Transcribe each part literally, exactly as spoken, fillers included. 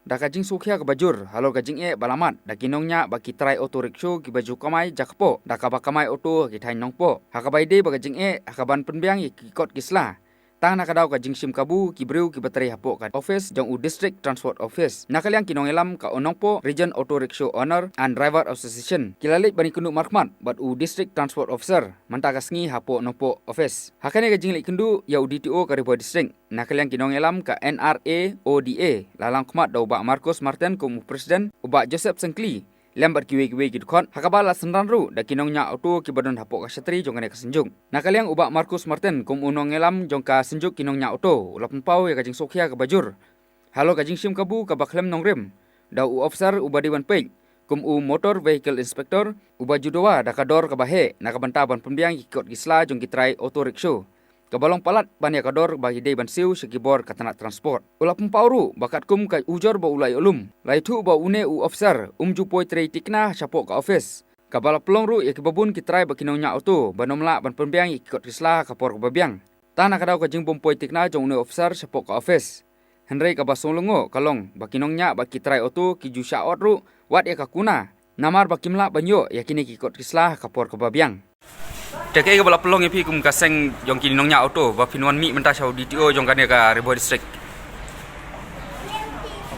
Da ka jingsngewkhia kaba jur halor ka jingeh ba la mad da ki nongñiah bad ki trai auto rickshaw kiba ju kamai jakpoh da kaba kamai auto ha ki thaiñ Nongpoh, ha kaba ïadei bad ka jingeh ha kaban pynbiang ïa ki kot ki sla. Tang na ka daw ka jingshim kabu ki briew kiba trei hapoh ka office jong u District Transport Office. Na ka liang ki nongïalam ka Nongpoh Region Auto Rickshaw Owner and Driver Association ki la leit ban ïakynduh markhmat bad u District Transport Officer mynta ka sngi hapoh Nongpoh Office. Ha kane ka jingleit kynduh ïa u D T O ka Ri Bhoi District, na ka liang ki nongïalam ka N R A O D A la long khmat da u Bah Marcus Martin kum u President, u Bah Joseph Syngkli lem bad kiwei kiwei ki dkhot, ha kaba la synran ruh da ki nongñiah auto kiba don hapoh ka shatri jong kane ka synjuk. Na ka liang u Bah Marcus Martin kum u nongïalam jong ka synjuk ki nongñiah auto u la pynpaw ïa ka jingsngewkhia kaba jur halor ka jingshim kabu kaba khlem nongrim da u officer uba dei ban peit kum u Motor Vehicle Inspector uba ju dawa da ka dor kaba heh na ka bynta ban pynbiang ïa ki kot ki sla jong ki trai auto rickshaw, kaba long palat ban ïa ka dor ba ki dei ban siew sha ki bor ka tnat transport. U la pynpaw ruh ba katkum ka ujor ba u la ïoh lum, la ïathuh ba une u officer um ju poi trei tikna shapoh ka office, kaba la pynlong ruh ïa kiba bun ki trai bad ki nongñiah auto ban ym lah ban pynbiang ïa ki kot ki sla ha ka por kaba biang. Tang na ka daw ka jingbym poi tikna jong une u officer shapoh ka office. Hynrei kaba sngewlyngngoh ka long ba ki nongñiah bad ki trai auto ki ju shah ot ruh wat ïa ka kuna namar ba kim lah ban ïoh ïa kine ki kot ki sla ha ka por kaba biang. Te kaei kaba la pynlong ïa phi kum ka seng jong ki nongñiah auto ba phin wan mih mynta sha u D T O jong kane ka Ri Bhoi District?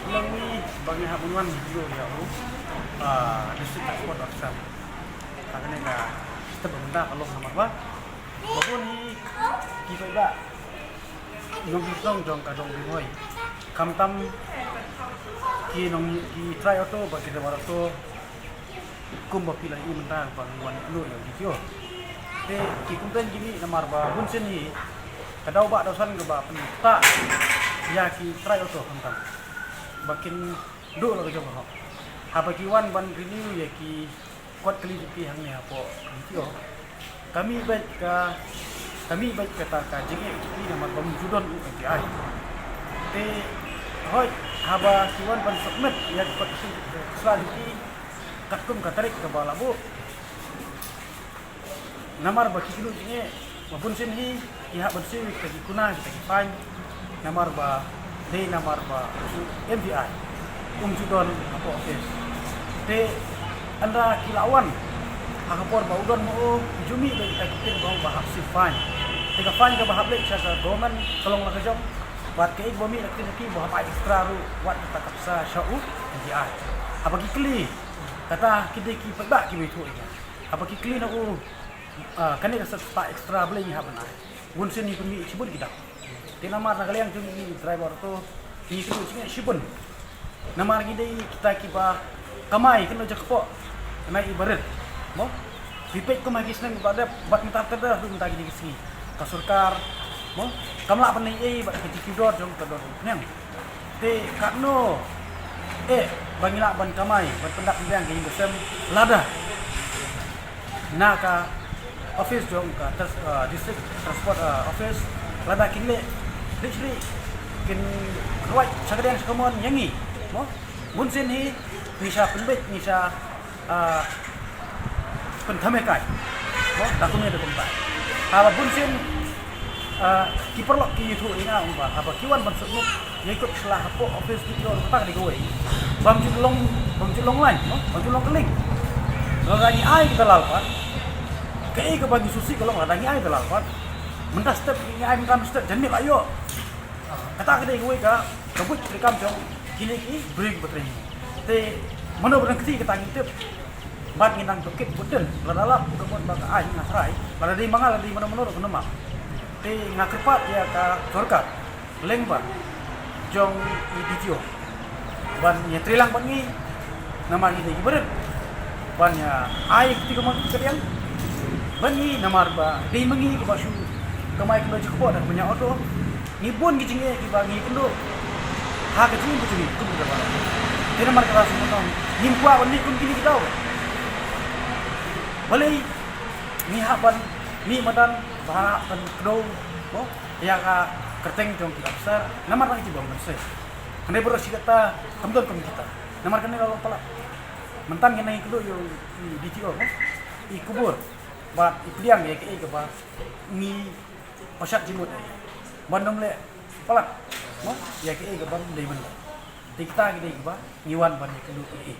Pynlong ngi ba ngi hap ban wan ïa u, ah, District Transport Officer. Ka kane ka step ba mynta ka long namar ba ba bun hi ki paidbah nongkyrshnong jong ka dong Ri Bhoi, khamtam ki nong, ki trai auto bad ki driver auto, kumba phi la ïohi mynta ba ngi wan ïakynduh ïa u D T O. Te ki complain ki mih namar ba bun sien hi ka daw ba daw san kaba pyntah ïa ki trai auto khamtam ba kin duh la ka jong ka hok. Haba ki wan ban renew ïa ki kot kali jong ki hangne hapoh D T O, ka mih beit ka, ka mih beit kata ka jingeh jong ki namar ba ym ju don u M V I. Te hooid, haba ki wan ban submit ïa ki kot kali sla jong ki katkum ka tarik kaba la buh, namar ba ki kynduh jingeh ba bun sien hi ki hap ban siew kita ki kuna, kita ki fine, namar ba dei namar ba M V I um ju don hapoh office. Te ynda ki la wan ha ka por ba u don ma u, ju mih beit kita ki pin ba u ba hap siew fine. Te ka fine kaba hap leit sha ka government ka long la ka jong, bad kaei kaba mih na ka pin jong ki ba hap ai extra ruh wat kata ka pisa sha u M V I. Haba ki kylli, kata ki dei ki paidbah kiba ïathuh ïa nga. Haba ki kylli na u, ah, kane ka sa spah extra balei ngi hap ban ai. Bun sien ngi pynmih shibun ki dang. Te namar na ka liang jong ngi driver auto ngi kynduh jingeh shibun. Namar ngi dei kita kiba kamai kynduh jakpoh. Kane i barit. Mo? Phi peit kum ha ki snem ba dep bad mynta ka dei ruh mynta kine ki sngi. Ka sorkar, mo? Kam lah ban leh ei ei bad ka jingkiew dor jong ka dor pynïang. Te katno eh ba ngi lah ban kamai ban pyndap pynbiang ka ïing ka sem lada na ka office jong ka tras-, ah, District Transport, ah, Office, lada kin leh literally kin provide sha ka diang sha ka mon ïa ngi, mo? Bun sien hi ngi sha pynbeit, ngi sha, ah, pynthame kai, mo? Da kumne da kumta. Haba bun sien, ah, ki paralok ki ïathuh ïa nga, ong ba haba ki wan ban submit ïa ki kot sla hapoh office D T O, kata ka dei kawei. Bym ju long, bym ju long line, no? Bym ju long ka link. Lada ngi ai ka dalal pat, kaei kaba ngi sngewsih ka long lada ngi ai dalal pat, mynta step ngi ai mynta step, jan miet la ïoh. Kata ka dei kawei ka, ka buit treikam jong kine ki briew kiba trei. Te mano ba dang kti kata ngi tip. Bad ngi nang tohkit button, lada lap ka mut ba ka ai nga trai, lada dei ma nga, lada dei mano mano ruh kano ma. Te nga kyrpad ïa ka sorkar lyngba jong i D T O ban ïatreilang bad ngi, namar ngi dei ki barit, ban ïa ai kti ka mon ka diang bad ngi, namar ba dei ma ngi kiba shu kamai kyndoh jingkyrpad da ka bynñiah auto. Ngi bun ki jingeh kiba ngi kynduh ha ka jingim ka jingim kum kita ba. Te namar kata sngewthuh ngim kwah ban mih kum kine ki daw. Balei ngi hap ban mih madan ba hap ban kdew, mo, ïa ka kyrteng jong ki officer namar ka jingim ban sei. Hynrei baroh shi katta kam don kum kita. Namar kane ka long palat. Mynta ngi nang kynduh ïa u D T O, mo, i kubur bad i pdiang ïa kaei kaba ngi pyrshah jingmut ïa ban ym leh palat, mo, ïa kaei kaba ym dei ban leh. Te kita ki dei kiba ngi wan ban ïakynduh ïa i.